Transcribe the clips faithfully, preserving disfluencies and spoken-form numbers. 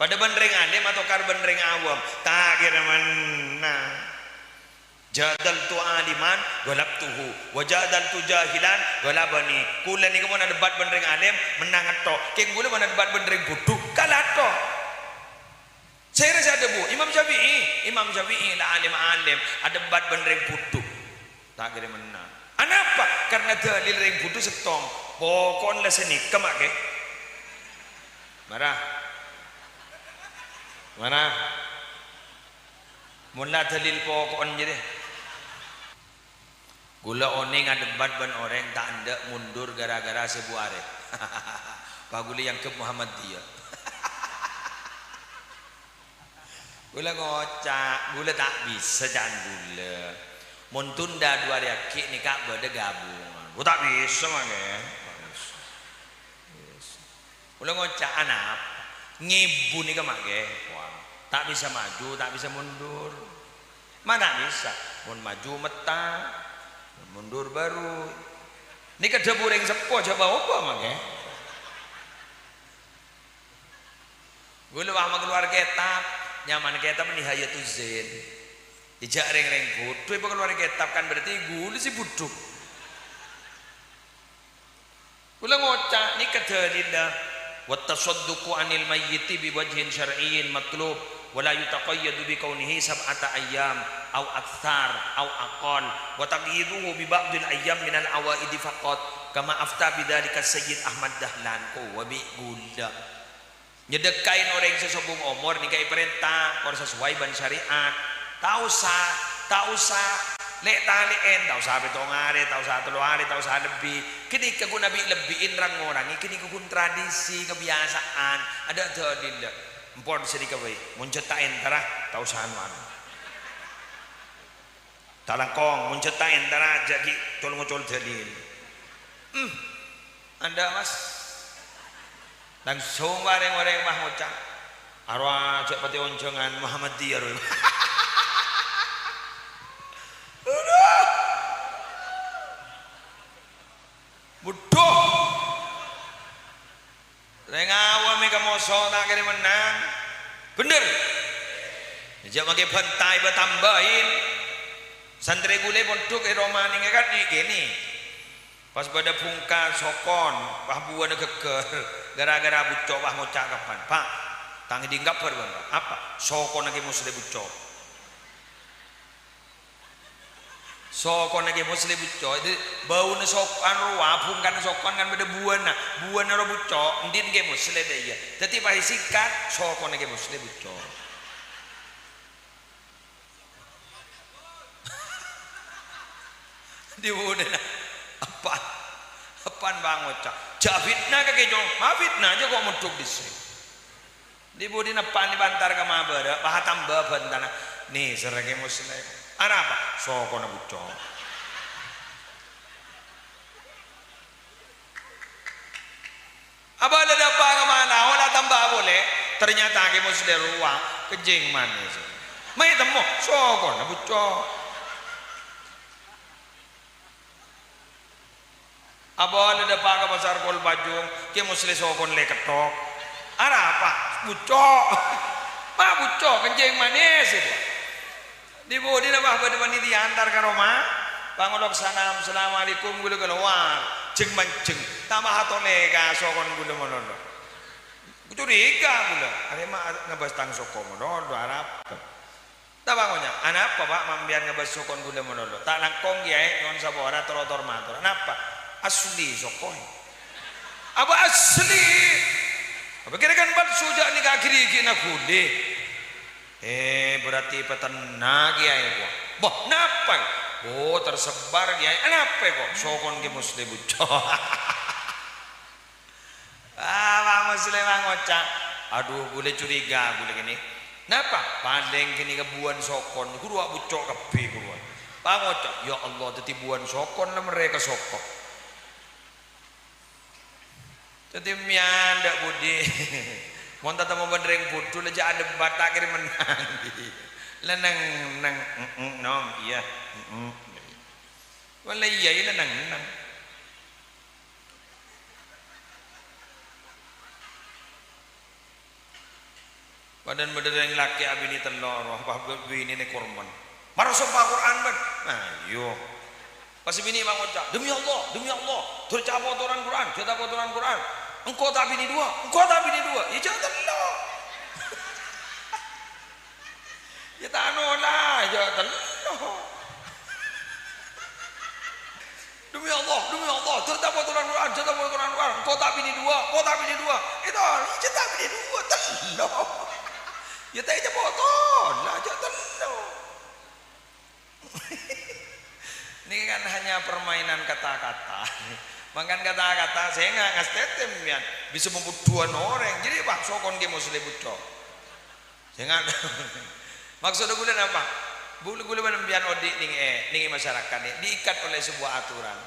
Padâ bân rèng alim atokar bân rèng awam, ta' kèra mennang. Jadaltu aliman, ghalabtuhu, wa jadaltu jahilan, ghalabani. Kaulâ nèka mon adebat bân rèng alim, mennang ètto'. Kèng kaulâ mon adebat bân rèng bhudhu, kala ètto'. Sèra sè adhâbu, Imam Syafi'i, Imam Syafi'i la alim-alim, adebat bân rèng bhudhu. Ta' kèra mennang. Anapa? Karna dalil rèng bhudhu sèttong. Poko'en la sanèka, ma' kè. Mara. Mara. Mon la dalil poko'en jârèya. Kaulâ onèng adebat bân orèng ta' endâ' mundur ghârâ-ghârâ sè bu arè. Pas kaulâ èangghep Muhammadiyah. Kaulâ ngoca', kaulâ ta' bisa ca'na kaulâ. Mon tunda du arè aghi' nèka bâdâ ghâbungan. Kaulâ ta' bisa mangkèn. Ta' bisa. Kaulâ ngoca', anapa? Ngèbu nèka mangkèn. Wah, ta' bisa maju, ta' bisa mundur. Ma' ta' bisa. Mon maju metta, mon mundur bâru. Nèka dhâbu rèng seppo jhâ' bâ-obâ mangkèn. Kaulâ pas makalowar kètab, nyamana kètab Nihayatuz Zain. Èjhâ' rèng-rèng bhudhu èpakalowar kètab, kan berarti kaulâ sè bhudhu. Kaulâ ngoca', nèka dalilla, "Wat tasadduqu 'anil mayyiti bi wajhin syar'iyyin matlub, wa la yutaqayyadu bi kaunihi sab'ata ayyam, au aktsar, au aqall, wa taqyiduhu bi ba'dil ayyam minal awaidi faqat, kama afta bidzalika Sayyid Ahmad Dahlan." Kowa bi' kaulâ. Nyedhekkaè orèng sè sobung omor nèka èparènta, kor sasowai bân syariat. Ta' osa, ta' osa lè'-talè'èn, ta' osa pèttong arè, ta' osa tello arè, ta' osa lebbi. Ghânèka ghun abi'-lebbi'in rang-orangè, ghânèka ghun tradisi, kabiyasaan. Adâ' dalilla. Empon sanèka bhâi, mon jhâ' ta' entara, ta' osa anu-anu. Ta' langkong, mon jhâ' ta' entara, jhâ' ghi' col-ngocol dalil. Hmm. Anda, Mas. Langsung rèng-orèng mah ngoca', "Arowa jhâ' patè onjhângan Muhammadiyah rowa." Adhu. Budhu. Rèng awam è kamoso ta' kèra mennang. Bhender. Jhâ' makè bhânta èpatambâi. Santrè kaulâ è pondhuk è roma nèngghâ kan nè' kènè. Pas bâdâ bhungka sokon, wah, buwâna ghâggâr. Ghârâ-ghârâ bucco', wah, ngoca' kabbhi, "Pa', tang èdhing kabbhâr, bân, Pa'." "Apa?" "Sokona Kè Musleh bucco'." Sokona Kè Musleh bucco', dhâddhi bâuna sok-, anu, rowa, bhungkana sokon kan bâdâ buwâna. Buwâna rowa bucco', èndi'na Kè Musleh, dhâ' iyâ. Dhâddhi pas èsèngkat, "Sokona Kè Musleh bucco'." Dhi-budhina, "Apa? Apa bâ'na ngoca'? Jhâ' fitna ka Kè Cong, ma' fitna jhâ' ko' mondhuk dhisè'." Dhi-budhina pan èpantar ka mabârâ', pas atamba bhântana. Nèsèra Kè Musleh. Arapa? Sokona bucco'. Abâ' la dâpa' ka mala, ola tamba polè. Ternyata Kè Musleh rowa, kencing manis. Mai temmo, sokona bucco'. Abâ' la dâpa' ka pasar Kolpajung, Kè Musleh sokona lè' kettok. Arapa? Bucco'. Ma' bucco', kencing manis itu. Dhi-budhina, wah, bâdâ panitia antar ka roma. Pangolok salam, "Assalamualaikum," kaulâ kalowar. Jeng-manjeng. Ta' maha tolè ka sokon kaulâ malolo. Curiga kaulâ. Arè ma' ngabâs tang soko malolo, arapa? Ta' pangonya, "Anapa, Pa', ma' empèyan ngabâs sokon kaulâ malolo?" "Ta' langkong, Kèyaè, nyo'on sapora, tor-otor mator." "Anapa?" "Asli sokoè." "Apa asli? Apa kèra kan palsu jhâ' nèka ghi'-ghi'na ghulâ?" "Eh, berarti patenna, Kèyaè, kowa." "Bâh, napa?" "Oh, tersebar, Kèyaè." "Anapa, ko'?" "Sokon Kè Musleh bucco'." Ah, Pak Musleh ngoca', "Adhu, kaulâ curiga, kaulâ kènè'." "Napa?" "Palèng kènè' ka buwân sokon, ghuruwâ bucco' kabbhi, ghuruwâ." Pak ngoca', "Ya Allah, dhâddhi buwân sokon la merrè ka soko." Dhâddhi mèyan dâ' budi. Mon tatemmo bân rèng budhu la jhâ' adèbat, ta' kèra mennang. La neng-neng, "Mm-mm, nom, iyâ, mm-mm." Wala iyâ, iyâ la neng-neng. Padâna bâdâ rèng lakè' abinè tello', roh, apa binèna korman. Mara sompa Qur'an, bân. Nah, iyo. Pas binè ma' ngoca', "Demi Allah, demi Allah, jhâ' ta' potoran Qur'an, jhâ' ta' potoran Qur'an. Engko' ta' binè duwâ', engko' ta' binè duwâ', ya jhâ' tello'." Ya ta' nola', ya tello'. "Demi Allah, demi Allah, jhâ' ta' potoran Qur'an, jhâ' ta' potoran Qur'an. Engko' ta' binè duwâ', engko' ta' binè duwâ'." Itu, jhâ' ta' binè duwâ', tello'. Ya ta' èca' potoran, jhâ' tello'. Ini kan hanya permainan kata-kata. Mangkana kata-kata, sènga' ngastètè sampèyan, bisa mabudhuwân orèng. Jadi, wah, sokon kè Muslim budhu. Sènga'. Maksudnya ghulâ napa? Ghulâ, ghulâ bân sampèyan odi' nèng è, nèng è masyarakat nè, diikat oleh sebuah aturan.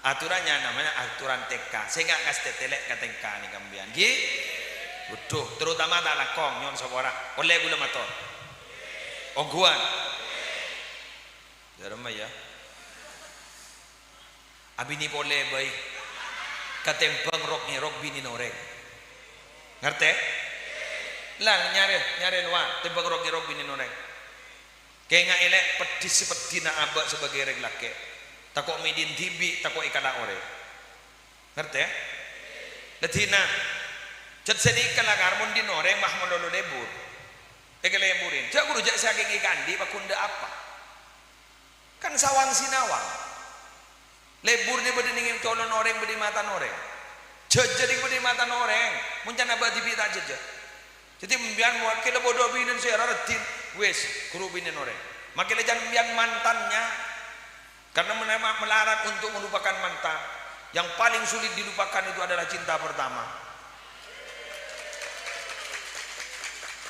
Aturannya namanya aturan T K. Sènga' ngastètè lè' ka T K nèka sampèyan. Ghi? Budhu, terutama ta' langkong, nyo'on sapora. Ollè ghulâ mator. Ongghuwân. Dâremma, ya. Abinè polè bhâi. Katèmbhâng rok-ngèrok binèna orèng. Ngartè? La, nyarè, nyarè lowa, tèmbhâng rok-ngèrok binèna orèng. Kaènga'è, lè', peddhi sapèddhina abâ' sabâgâi rèng lakè'. Tako' mèdin dhibi', tako' èkala' orèng. Ngartè? Dhâddhina, jhât sanèka lakar mon dhin orèng ma' malolo lebur. Èkaleburi. Jhâ' ghuru jhâ' sakèng èkaandi' paghun dâ' apa. Kan sawang sinawang. Lebur nè bâdâ nèng è colon orèng, bâdâ è matana orèng. Jhâjhâ nèng bâdâ è matana orèng. Mon can abâ' dhibi' ta' jhâjhâ. Dhâddhi, sampèyan makkèla bâdâ binèna sè èra raddhin, wis, ghuru binèna orèng. Makkèla can sampèyan mantannya, karena mena-, melarat untuk melupakan mantan. Yang paling sulit dilupakan itu adalah cinta pertama.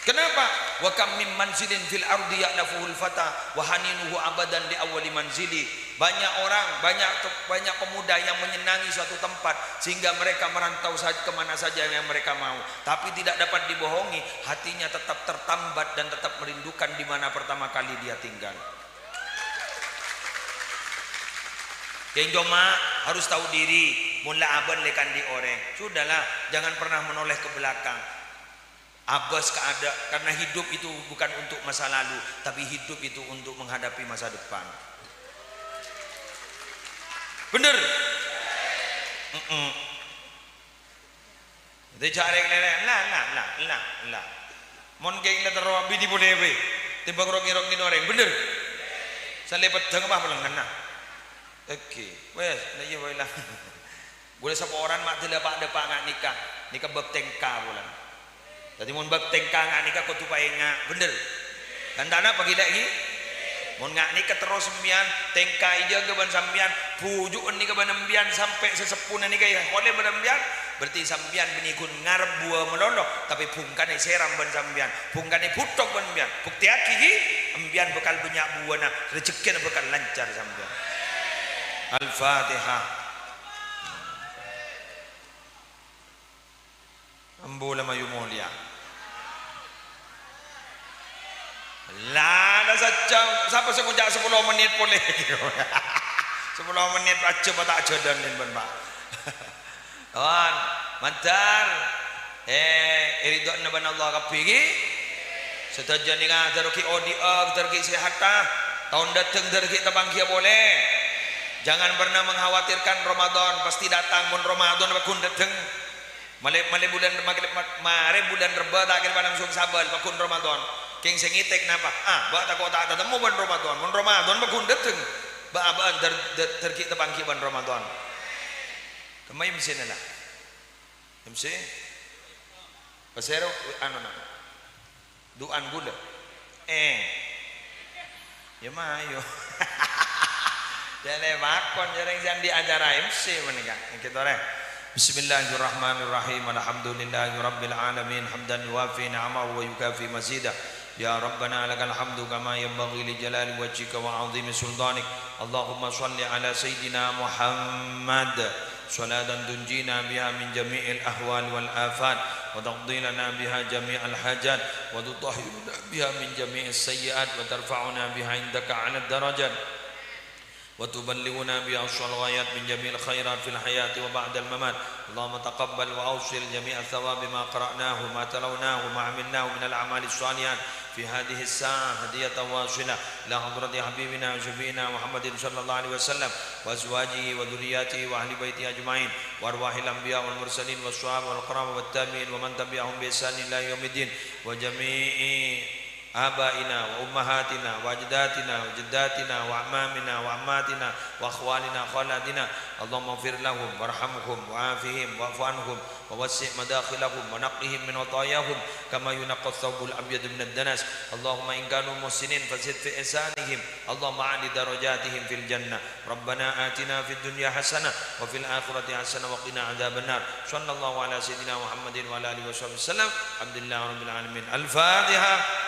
Kenapa? "Wa kam min manzilin fil ardi ya'lafuhul fata wa haninuhu abadan li awwali manzili." Banyak orang, banyak te-, banyak pemuda yang menyenangi suatu tempat sehingga mereka merantau sa-, ke mana saja yang mereka mau. Tapi tidak dapat dibohongi, hatinya tetap tertambat dan tetap merindukan di mana pertama kali dia tinggal. Kèng coma harus tahu diri, mon la abâ' lè' kaandi' orèng. Sudahlah, jangan pernah menoleh ke belakang. Abâs ka adâ', karena hidup itu bukan untuk masa lalu, tapi hidup itu untuk menghadapi masa depan. Bhender? Mm-mm. Dhâddhi jhâ' rèng-lèrèng, la, la, la, la, la. Mon kèng la terro binè polè bhâi, tèmbhâng rok-ngèrok binè orèng, bhender? Salè peddhâng apa polana? Oke, wes, la iyâ bhâi la. Ghulâ saporana ma' dâlâ pa'-dâpa' nga' nèka, nèka bâb tèngka polana. Dhâddhi mon bâb tèngka nga' nèka kodhu paènga', bhender? Ghântana apa ghi' la ghi? Mon nga' nèka terros sampèyan, tèngka èjâgâ bân sampèyan, bhuju'en nèka bân sampèyan, sampè' saseppona nèka èhakolè bân sampèyan, berarti sampèyan bânnè ghun ngarep buwâ malolo, tapè bhungkana èsèram bân sampèyan, bhungkana èbhuthok bân sampèyan. Buktèyaghi ghi, sampèyan bhâkal bânnya' buwâna, rejekkèna bhâkal lancar sampèyan. Al-Fatihah. Ambu la mayu molja. La, la sajjhâm, sapa sè ngoca' sapolo mennit polè? Sapolo mennit ajjhâ pa' ta' jhâlân, bân, Pa'. Ton, mandhâr. Eh, èridhâna bân Allah kabbhi, ghi? Sadhâjâ nèka, dâr ghi' odi'â, dâr ghi' sehatta. Taon dâteng, dâr ghi' tapanggiyâ polè. Jangan pernah mengkhawatirkan Ramadan, pasti datang. Mon Ramadan, pagghun dâteng. Malè, malè bulân, malè, ma-, marè bulân Rebbâ ta' kèra langsung sabâl, pagghun Ramadan. Kèng sè ngètèk napa? Ah, bâ' tako' ta' tatemmo bân Ramadan. Mon Ramadan pagghun dâteng. Bâ'-abâ'ân dâr-, dâr-, dâr ghi' tapanggiyâ bân Ramadan. Kemma M C-na la? M C? Pasèro, anona. Du'an ghulâ. Eh. Yâ mayu. Jhâ' lè makon, jhâ' rèng sè andi' acara M C panèka. Ènggi torè. Bismillahirrahmanirrahim. Alhamdulillahirabbil alamin. Hamdan yuwafi ni'amahu wa yukafi mazidah. Ya Rabbana lakal hamdu kama yanbaghi li jalali wajhika wa 'azimi sultanik. Allahumma shalli ala Sayyidina Muhammad. صلاة تنجينا بها من جميع الأهوال والآفات، وتقضي لنا بها جميع الحاجات، وتطهرنا بها من جميع السيئات، وترفعنا بها عندك أعلى الدرجات. وتبلغنا بها أقصى الغايات من جميع الخيرات في الحياة وبعد الممات. اللهم تقبل وأوصل جميع ثواب ما قرأناه، ما تلوناه، ما عملناه من الأعمال الصالحات في هذه الساعة هدية واصلة إلى حضرة حبيبنا وشفيعنا محمد صلى الله عليه وسلم وأزواجه وذرياته وأهل بيته أجمعين وأرواح الأنبياء والمرسلين والصحابة والكرام والتابعين ومن تبعهم بإحسان إلى يوم الدين وجميع آبائنا وأمهاتنا وأجدادنا وجداتنا وأعمامنا وعماتنا وأخوالنا وخالاتنا. اللهم اغفر لهم وارحمهم وعافهم واعف عنهم ووسع مداخلهم ونقهم من خطاياهم كما ينقى الثوب الأبيض من الدنس. اللهم إن كانوا محسنين فزد في إحسانهم. اللهم أعل درجاتهم في الجنة. ربنا آتنا في الدنيا حسنة وفي الآخرة حسنة وقنا عذاب النار. صلى الله على سيدنا محمد وعلى آله وصحبه وسلم. الحمد لله رب العالمين. الفاتحة.